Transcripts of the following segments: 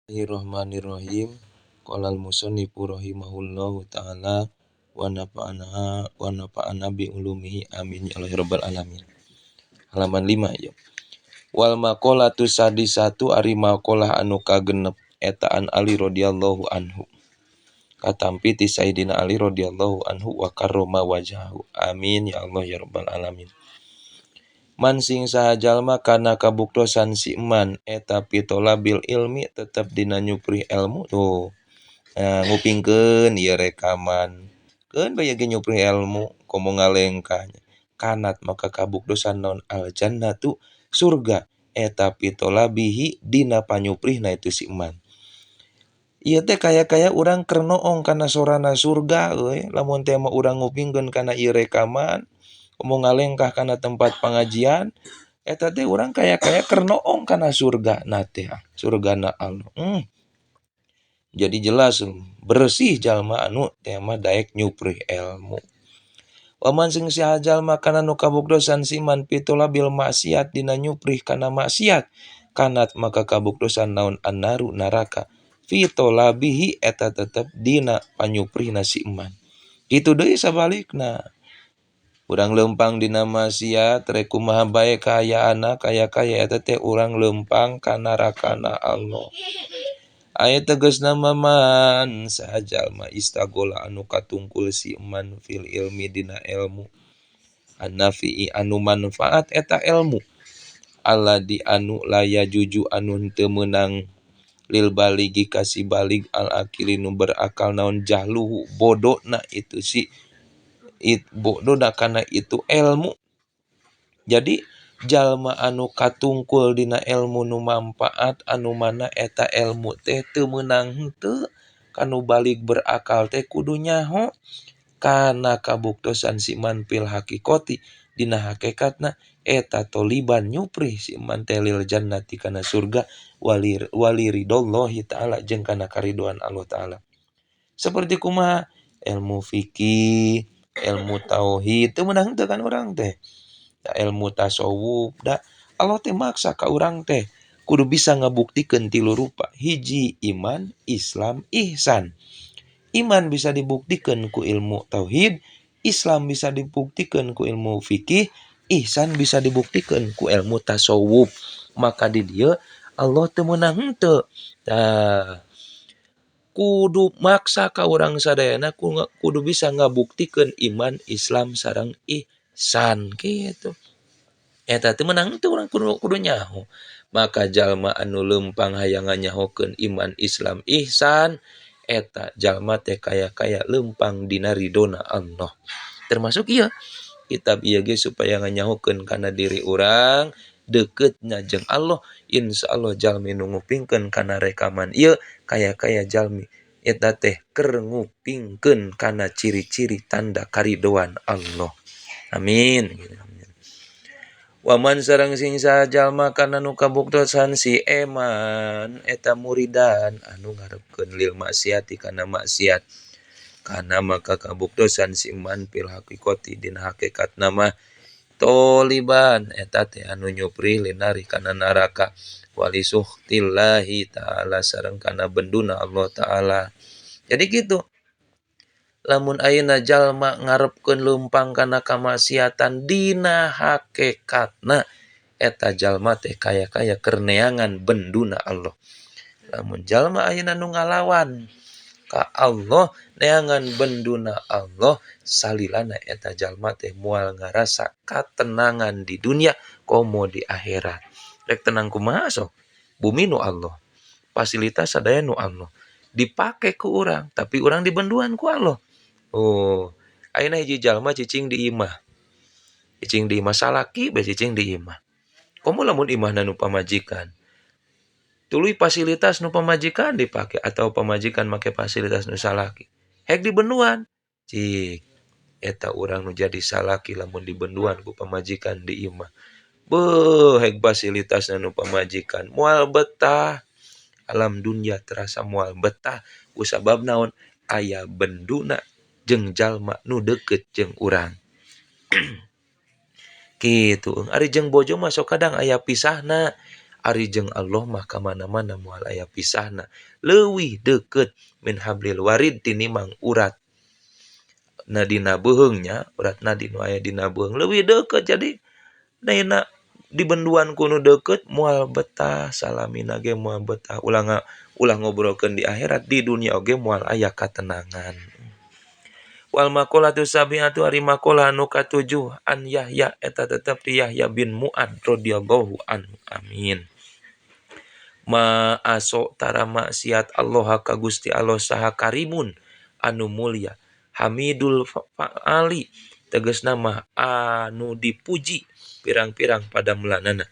Bismillahirrahmanirrahim. Qala al-musannifu rahimahullahu ta'ala wa nafa'ana wa nafa'ana bi ulumihi amin ya Allah ya rabbal alamin. Halaman 5 ya. Wal maqalatu sadisatu ari maqalah anu kagenep eta an Ali radhiyallahu anhu. Katampi ti Sayyidina Ali radhiyallahu anhu wa karrama wajhahu. Amin ya Allah ya rabbal alamin. Man sing saha jalma kana kabuktosan si eman eta pitolabil ilmi tetep dina nyuprih ilmu tuh. Nah, ngupingkeun ieu rekaman. Keun bae ge nyuprih ilmu komo ngalengkah. Kanat maka kabuktosan naon al jannatu surga eta pitolabihi dina panyuprihna itu si eman. Ieu teh kaya-kaya urang keur noong kana sorana surga euy, lamun teh mah urang ngupingkeun kana ieu rekaman komo ngalengkah kana tempat pengajian eta teh urang kaya-kaya keur noong kana surga na teh surgana Allah. Jadi jelas bersih jalma anu teh mah daek nyuprih ilmu. Waman sing saha jalma kana nu kabuktosan si man pitolabil maksiat dina nyuprih kana maksiat kanat maka kabuktosan naon annaru neraka fitolabihi eta tetep dina panyuprihna si eman. Kitu deui sabalikna. Urang leumpang dina maksiat rek kumaha bae kaayaanna kaya-kaya eta teh urang leumpang ka narakana Allah. Aya tegasna man saha jalma istagola anu katungkul si eman fil ilmi dina ilmu annafi'i anu manfaat eta ilmu alladzi anu laya juju anu henteu meunang lil baligi ka si balig al aqili nu berakal naon jahluhu bodona itu si bodona kana itu ilmu. Jadi jalma anu katungkul dina ilmu nu manfaat anu mana eta ilmu teh teu meunang henteu kanu balig berakal teh kudu nyaho kana kabuktosan si man fil haqiqati dina hakikatna eta toliban nyuprih si man teh lil jannati kana surga wali ridallahi ta'ala jeung kana karidoan Allah ta'ala. Seperti kumaha ilmu fikih, ilmu tauhid teu meunang henteu kan urang teh. Ilmu tasawuf da Allah teh maksa ka urang teh kudu bisa ngabuktikeun tilu rupa. Hiji iman, Islam, ihsan. Iman bisa dibuktikeun ku ilmu tauhid, Islam bisa dibuktikeun ku ilmu fikih, ihsan bisa dibuktikeun ku ilmu tasawuf. Maka di dieu Allah teu meunang henteu. Tah kudu maksa ka urang sadayana kudu bisa ngabuktikeun iman, Islam sareng ihsan kitu. Eta teu meunang teu urang kudu nyaho. Maka jalma anu leumpang hayang nganyahokeun iman, Islam, ihsan eta jalma teh kaya-kaya leumpang dina ridona Allah. Termasuk ieu kitab ieu ge supaya nganyahokeun kana diri urang deketna jeung Allah. Insyaallah jalmi nu ngupingkeun kana rekaman ieu kaya-kaya jalmi eta teh keur ngupingkeun kana ciri-ciri tanda karidoan Allah. Amin. Waman sareng sing saha jalma kana nu kabuktosan si eman eta muridan anu ngarepkeun lil maksiati kana maksiat kana maka kabuktosan si eman fil haqiqati dina hakikatna mah toliban eta teh anu nyuprih linari kana neraka wali suhtillahi ta'ala sareng kana benduna Allah ta'ala. Jadi kitu lamun ayeuna jalma ngarepkeun leumpang kana kamaksiatan dina hakikatna eta jalma teh kaya-kaya keur neangan benduna Allah. Lamun jalma ayeuna nu ngalawan ka Allah neangan benduna Allah salilana eta jalma teh moal ngarasa katenangan di dunia komo di akhirat. Rek tenang kumaha sok? Bumi nu Allah, fasilitas sadaya nu Allah, dipake ku urang tapi urang dibenduan ku Allah. Oh, ayeuna hiji jalma cicing di imah. Cicing di imah salaki bae cicing di imah. Komo lamun imahna nu pamajikan. Tuluy fasilitas nu pamajikan dipake atau pamajikan make fasilitas nu salaki. Hek dibenduan. Cik, eta urang nu jadi salaki lamun dibenduan ku pamajikan di imah. Beuh, hek fasilitasna nu pamajikan moal betah. Alam dunia terasa moal betah kusabab naon? Aya benduna jeung jalma nu deukeut jeung urang. Kitu. Ari jeung bojo mah sok kadang aya pisahna. Ari jeung Allah mah ka mana-mana moal aya pisahna. Leuwih deukeut min hablil warid tinimang urat na dina beuheung nya, urat nadi nu aya dina beuheung leuwih deukeut. Jadi dina dibenduan ku nu deukeut moal betah salamina ge moal betah. Ulah ulah ngobrolkeun di akhirat, di dunia oge moal aya katenangan. Wal maqalatu sabi'atu ari maqalah anu katujuh an Yahya eta tetep di Yahya bin Mu'ad radhiyallahu anhu amin. Ma aso tara maksiat Allah ka Gusti Allah saha karimun anu mulia hamidul fa'ali tegasna mah anu dipuji pirang-pirang pada melanana.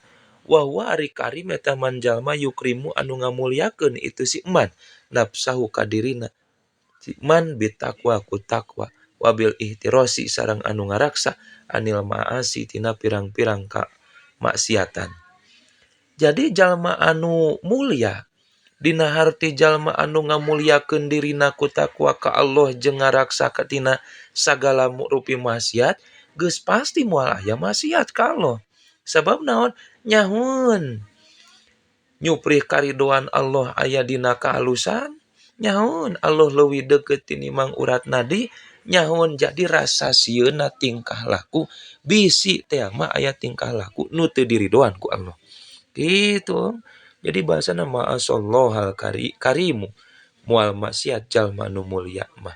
Wa huwa ari karim eta man jalma yukrimu anu ngamuliakeun itu si man nafsahu kadirina si man bitaqwa ku taqwa wabil ihtirasi sareng anu ngaraksa anil ma'asi tina pirang-pirang ka maksiatan. Jadi jalma anu mulia dina harti jalma anu ngamuliakeun dirina ku takwa ka Allah jeung ngaraksa tina sagala rupi maksiat geus pasti moal aya maksiat ka Allah. Sabab naon? Nyahueun nyuprih karidoan Allah aya dina kaalusan, nyahueun Allah leuwih deukeut tinimang urat nadi, nyahueun jadi rasa sieunna tingkah laku bisi teh mah aya tingkah laku nu teu diridoan ku Allah. Gitu. Jadi bahasana ma'asallahal karimu moal maksiat jalma nu mulia mah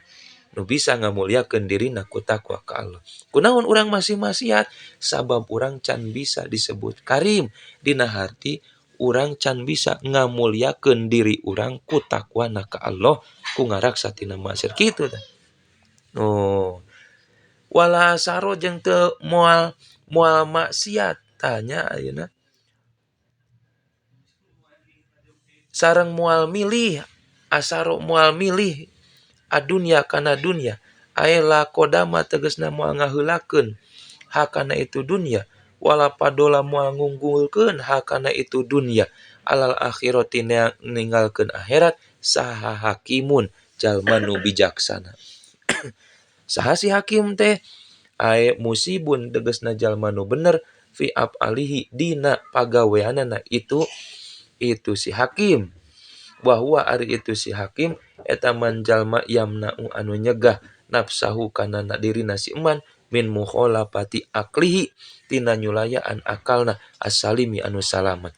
nu bisa ngamuliakeun dirina ku takwa ka Allah. Kunaon urang masih maksiat? Sabab urang can bisa disebut karim. Dina harti urang can bisa ngamuliakeun diri urang ku takwana ka Allah ku ngaraksa tina maksiat kitu tah. Oh. Wala saro jeung teu moal moal maksiat tanya ayeuna. Sareng moal milih asaro moal milih adunya kana dunya aela kodama tegasna moal ngaheulakeun hakana itu dunya wala padola moal ngunggulkeun hakana itu dunya alal akhirati ninggalkeun akhirat saha hakimun jalma nu bijaksana. Saha si hakim teh ae musibun tegasna jalma nu bener fi afalihi dina pagaweanana itu si hakim. Bahwa ari itu si hakim eta man jalma yamna'u anu nyegah nafsahu kana dirina si eman min mukhalafati aklihi tina nyulayaan akalna asalimi anu salamet.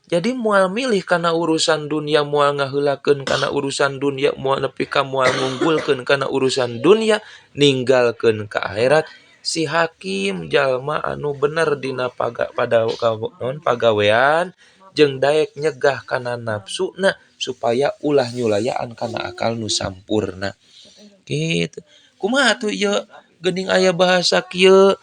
Jadi moal milih kana urusan dunia, moal ngaheulakeun kana urusan dunia, moal nepi ka moal ngunggulkeun kana urusan dunia, ninggalkeun ka akhirat. Si hakim jalma anu bener dina pada pagawean jeung daek nyegah kana nafsuna supaya ulah nyulayaan kana akal nu sampurna. Gitu. Kumaha atuh ieu geuning aya bahasa kieu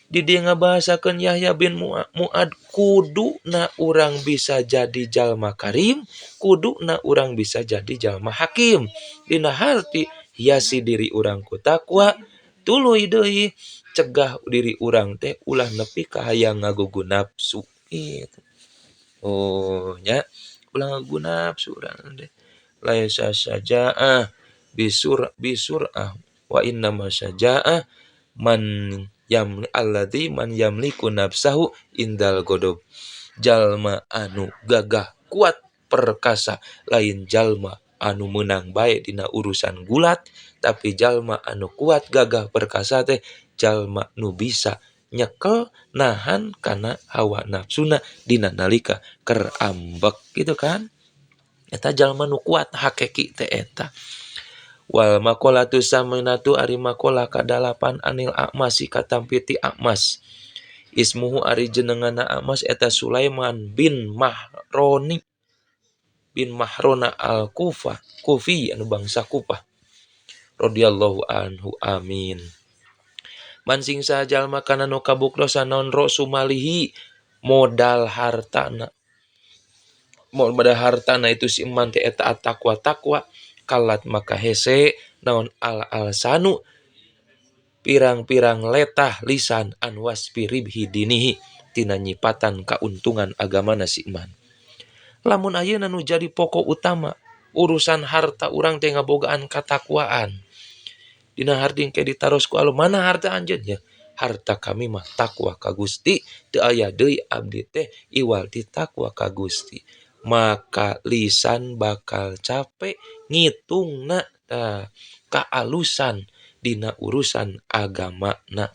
di dieu ngabahasakeun Yahya bin Mu'ad kuduna urang bisa jadi jalma karim, kuduna urang bisa jadi jalma hakim. Dina harti hiasi diri urang ku takwa, tuluy deui cegah diri urang teh ulah nepi ka hayang ngagugu nafsu. Gitu. Oh nya ulah ngagugu nafsu urang teh. Laisa sajaah bisur bisurah wa inna ma sajaah man yam alladzi man yamliku nafsahu indal godob. Jalma anu gagah kuat perkasa lain jalma anu meunang bae dina urusan gulat, tapi jalma anu kuat gagah perkasa teh jalma nu bisa nyekel nahan kana hawa nafsuna dina nalika keur ambek gitu kan. Eta jalma nu kuat hakiki teh eta. Wal maqalatu saminatu ari maqalah kadalapan anil A'masi katampi ti A'mas. Ismuhu ari jenengana A'mas eta Sulaiman bin Mahroni bin Mahrona al-Kufah, Kufi anu bangsa Kufah. Radhiyallahu anhu amin. Mansing saha jalma kana nu kabuktosan naon rosu malihi modal hartana. Modal hartana itu si eman teh eta at-taqwa taqwa kalat maka hese naon al alsanu pirang-pirang letah lisan anwas piribhi dinihi tina nyipatan kauntungan agamana si iman. Lamun ayeuna nu jadi pokok utama urusan harta urang teh ngabogaan katakwaan. Dina harti engke ditaros ku Allah, mana harta anjeun ya? Harta kami mah takwa ka Gusti, teu aya deui abdi teh iwal ti takwa ka Gusti. Maka lisan bakal capek ngitungna tah kaalusan dina urusan agamana.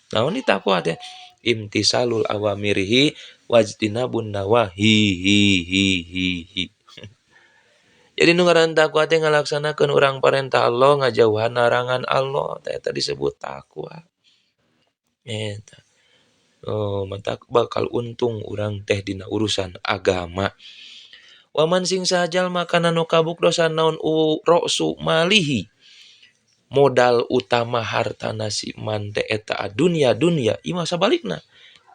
Naon ni takwa teh? Imtisalul awamirihi wajtinabun nawahi hi hi hi hi. Jadi nu ngaran takwa teh ngalaksanakeun urang parentah Allah, ngajauhan larangan Allah, teh eta disebut takwa. Eta. Oh, matak bakal untung urang teh dina urusan agama. Waman sing sajal makana nu kabuktosan naon ra'su malihi. Modal utama hartana si man teh eta dunya dunya ieu mah sabalikna.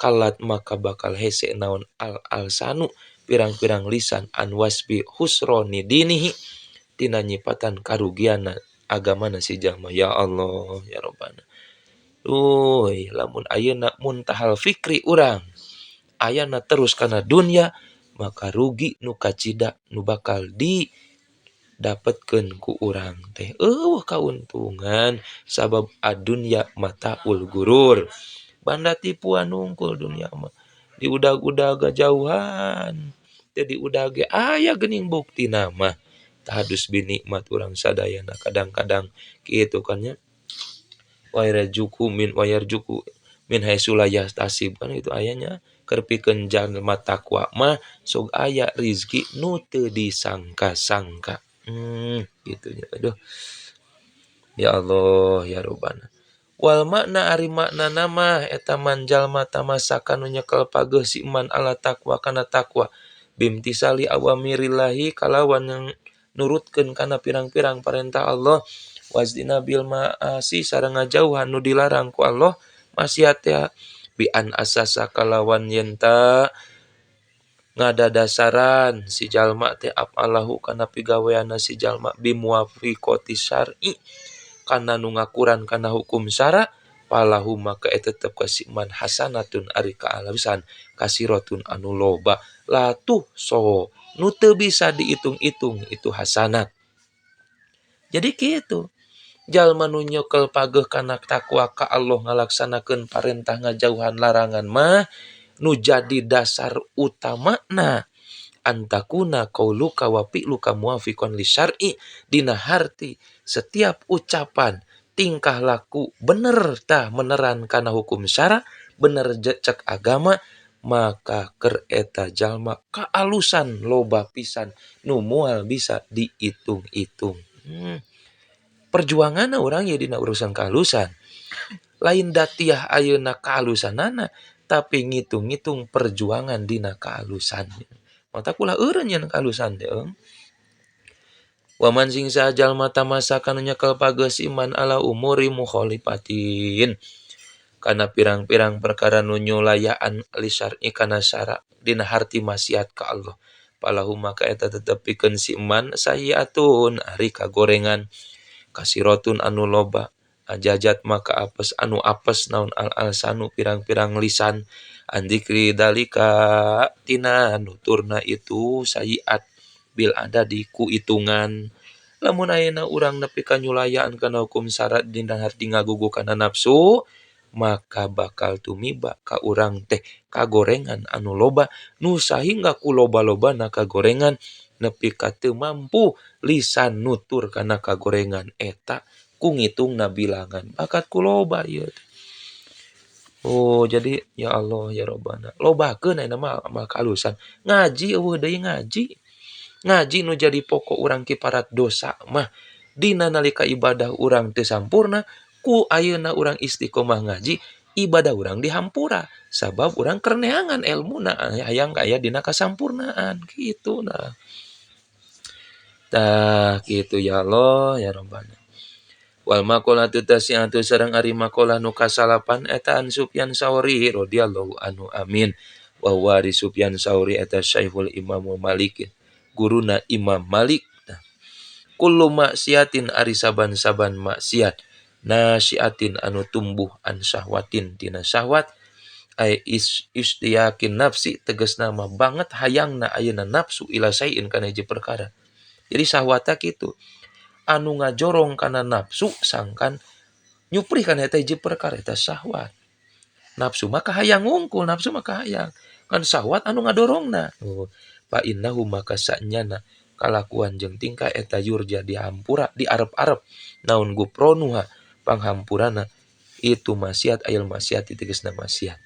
Kalat maka bakal hese naon al alsanu pirang-pirang lisan an wasbi husroni dinihi tina nyipatan karugianna agamana si jalma. Ya Allah ya Rabbana. Uy, lamun ayeuna muntahal fikri urang ayana terus kana dunya maka rugi nu kacida nu bakal di dapetkeun ku urang teh. Eueuh kauntungan sabab adunya mataul gurur. Banda tipuan nungkul dunia mah. Diudag-udag gajauhan. Teu diudag ge aya geuning buktina mah. Tahadus binikmat urang sadayana kadang-kadang kitu kan nya. Wayarjuku min wayarjuku min haitsu la yahtasib kan itu ayanya. Keur pikeun jalma takwa mah sok aya rizki nu teu disangka-sangka. Gitu nya. Aduh. Ya Allah ya Rabbana. Wal makna ari makna nama eta man jalma tamasaka nu nyekel pageuh si man ala takwa kana takwa bimtisali awamirillahi kalawan yang nurutkeun kana pirang-pirang parentah Allah wazdina bil ma'asi sareng ngajauhan nu dilarang ku Allah maksiat teh bi an asasa kalawan yenta ngadadasaran si jalma teh apalahu kana pigaweanna si jalma bimuwafiqati syar'i kana nu ngakuran kana hukum syara palahu maka eta tetep kasiman hasanatun ari kaalusan kasiratun anu loba latuh so nu teu bisa dihitung-hitung itu hasanat. Jadi kitu jalma nu nyekel pageuh kana takwa ka Allah ngalaksanakeun parentah ngajauhan larangan mah nu jadi dasar utamana antakuna qauluka wa fi'luka muwafiqan li syar'i dina harti setiap ucapan tingkah laku bener tah meneran kana hukum syara bener cek agama maka keur eta jalma kaalusan loba pisan nu moal bisa dihitung-hitung. Perjuanganna urang ye dina urusan kaalusan lain datiah ayeuna kaalusanana tapi ngitung-ngitung perjuangan dina kaalusan. Mata kula eureun nyeun kaalusan teh eung. Waman sing sajalma tamasa kana nyekel pageus iman ala umuri mukhalifatin kana pirang-pirang perkara nu nyulayaan li syar'i kana syara dina harti maksiat ka Allah. Palahu maka eta tetep pikeun si iman sayiatun ari kagorengan kasirotun anu loba ajajat maka apes anu apes naon al alsanu pirang-pirang lisan andikri dalika tina nuturna itu sayiat bil ada di ku hitungan. Lamun ayeuna urang nepi ka nyulayaan kana hukum syarat dina harti ngagugu kana nafsu maka bakal tumiba ka urang teh kagorengan anu loba nu sahingga ku loba-lobana kagorengan nepi ka teu mampu lisan nutur kana kagorengan eta ku ngitungna bilangan bakat ku loba ieu. Oh jadi ya Allah ya Rabbana lobakeun ayeuna mah amal kaalusan ngaji eueuh deui ngaji ngaji nu jadi pokok urang kiparat dosa mah dina nalika ibadah urang teu sampurna ku ayeuna urang istiqomah ngaji ibadah urang dihampura sabab urang keur neangan elmuna hayang aya dina kasampurnaan kitu nah. Tah kitu ya Allah ya Rabbana. Wal maqalatu tasi'atu sareng ari maqalah nu kasalapan eta an Sufyan Sauri radhiyallahu anhu amin. Wa huwa ari Sufyan Sauri eta Syekhul Imam Malik guruna Imam Malik. Nah, kullu maksiatin ari saban-saban maksiat nasiatin anu tumbuh an syahwatin tina syahwat ay istiyakin nafsi tegasna mah banget hayangna ayeuna nafsu ila sayin kana hiji perkara. Jadi syahwata kitu anu ngajorong kana nafsu sangkan Nyuprih kana eta hiji perkara eta syahwat. Nafsu mah kahayang ngungkul, nafsu mah kahayang. Kan syahwat anu ngadorongna. Oh, fa innahu maka sanyana kalakuan jeung tingkah eta yurja dihampura diarep-arep naon gupronuha panghampurana itu maksiat ayil maksiat tegasna maksiat.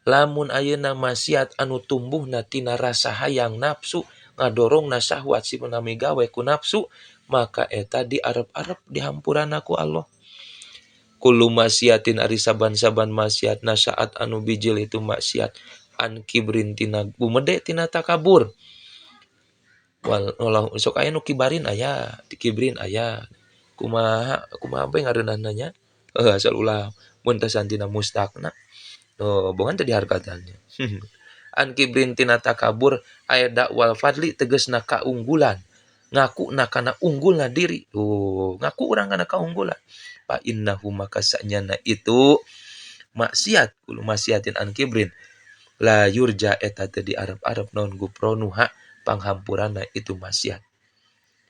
Lamun ayeuna maksiat anu tumbuhna tina rasa hayang nafsu ngadorongna syahwat si menami gawe ku nafsu maka eta diarep-arep dihampurana ku Allah. Kullu maksiatin ari saban-saban maksiat nasaat anu bijil itu maksiat an kibrin tina gumede tina takabur. Wal sok aya nu kibarin aya, dikibrin aya. Kumaha kumaha bae ngareunahna nya? Heuh asal ulah mun teh tina mustakna. Oh, bongan teh diharkatannya. An kibrin tina takabur aya dakwal fadli tegasna kaunggulan. Ngakuna kana unggulna diri. Oh, ngaku urang kana kaunggulan. Fa innahu maka sanyana itu maksiat kulo maksiatin an kibrin la yurja eta teu diarep-arep naon gupronuha panghampurana itu maksiat.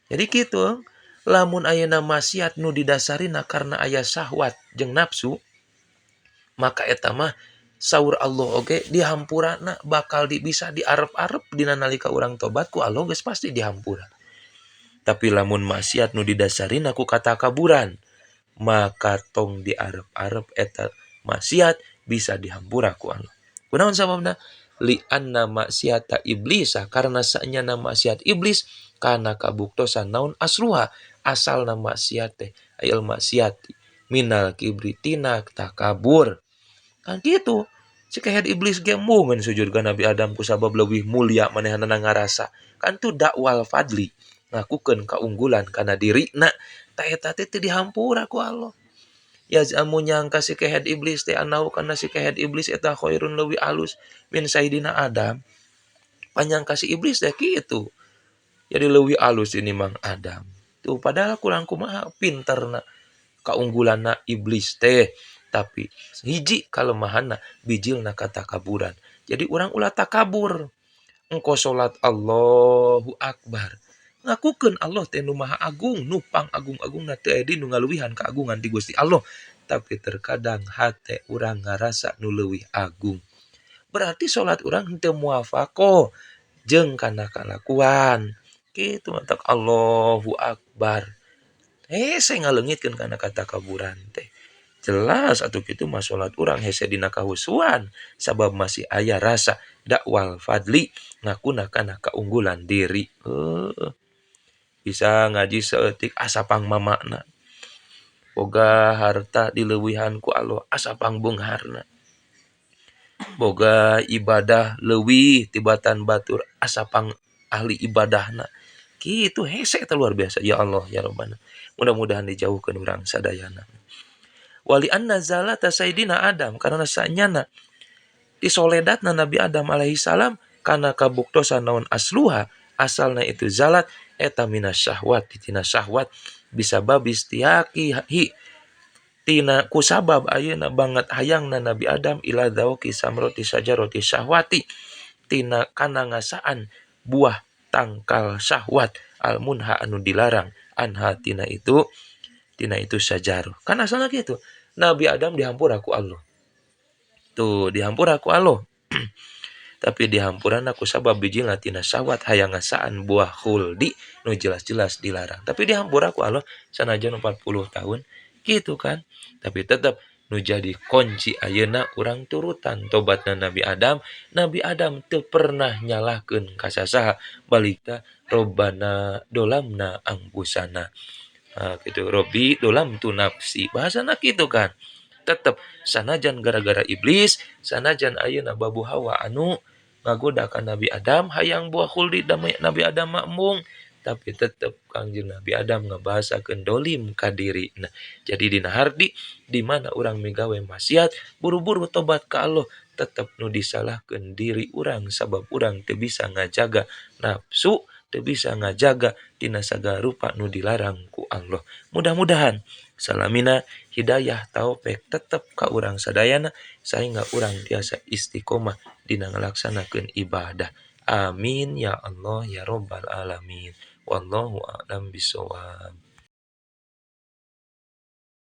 Jadi kitu lamun ayeuna maksiat nu didasarina karena aya syahwat jeung nafsu maka eta mah saur Allah oge dihampurana bakal di, bisa diarep-arep dina nalika urang tobat ku Allah geus pasti dihampura. Tapi lamun maksiat nu didasarina ku katakaburan maka tong diarep-arep eta maksiat bisa dihampura ku Allah. Kunaon sababna? Li anna maksiata iblisa karena sanyana maksiat iblis kana kabuktosan naon asluha asalna maksiat teh ayil maksiat minal kibri tina takabur. Kan kitu si kehed iblis ge embungeun sujud ka Nabi Adam ku sabab leuwih mulia manehanana ngarasa. Kan tu dakwal fadli ngakukeun kaunggulan kana dirina ta eta teh teu dihampura ku Allah. Yazamu nyangka si kehed iblis teh anau kana si kehed iblis eta khairun leuwih alus min sayidina Adam. Panyangka si iblis teh kitu. Jadi leuwih alus ini Mang Adam. Tuh padahal kurang kumaha pinterna kaunggulanna iblis teh, tapi hiji kalemahanna bijilna katakaburan. Jadi urang ulah takabur. Engko salat Allahu Akbar. Ngakukeun Allah teh nu maha agung, nu pang agung-agungna teu aya nu ngaluwihan keagungan di Gusti Allah. Tapi terkadang hate urang ngarasa nu leuwih agung. Berarti salat urang henteu muwafaqah jeung kana kalakuan. Kitu matak Allahu Akbar. Hese ngaleungitkeun kana katakaburan teh. Jelas atuh kitu mah salat urang hese dina kahusuan sabab masih aya rasa dakwal fadli ngakuna kana kaunggulan diri. Bisa ngaji saeutik asa pang mamakna. Boga harta dileuwihan ku Allah asa pang beungharna. Boga ibadah leuwih tibatan batur asa pang ahli ibadahna. Kitu hese eta luar biasa ya Allah ya Rabbana. Mudah-mudahan dijauhkeun urang sadayana. Wali anna zalata sayyidina Adam karena sanyana disoledatna Nabi Adam alaihi salam kana kabuktosan naon asluha asalna itu zalat eta minas syahwat tina syahwat bisa babis tiaki hi tina kusabab ayeuna banget hayangna Nabi Adam ila dzauqi samroti sajaroti syahwati tina kana ngasaan buah tangkal syahwat almunha anu dilarang anha tina itu sajaruh. Kan asalnya gitu. Nabi Adam dihampura ku Allah. Tuh dihampura ku Allah. Tapi dihampuran aku sabab bijilna tina syahwat hayang ngasaan buah khuldi nu jelas-jelas dilarang. Tapi dihampura ku Allah sanajan 40 tahun gitu kan. Tapi tetap nu jadi kunci ayeuna urang turutan tobatna Nabi Adam. Nabi Adam teu pernah nyalahkeun ka sasaha balikta robbana dolamna angpusana. Nah, gitu Robbi dolam tu nafsi bahasana gitu kan. Tetep sanajan gara-gara iblis sanajan ayeuna babu Hawa anu ngagoda ka Nabi Adam hayang buah khuldi Nabi Adam makmung tapi tetep Kangjeng Nabi Adam ngabahasakeun dolim ka diri. Nah, jadi dina hardi di mana urang migawe maksiat buru-buru tobat ka Allah tetep nu disalahkeun diri urang sabab urang teu bisa ngajaga nafsu teu bisa ngajaga tina sagala rupa nu dilarang ku Allah. Mudah-mudahan salamina hidayah taufik tetep ka urang sadayana sehingga urang tiasa istiqomah dina ngalaksanakeun ibadah. Amin ya Allah ya Rabbal alamin. Wallahu a'lam bishawab.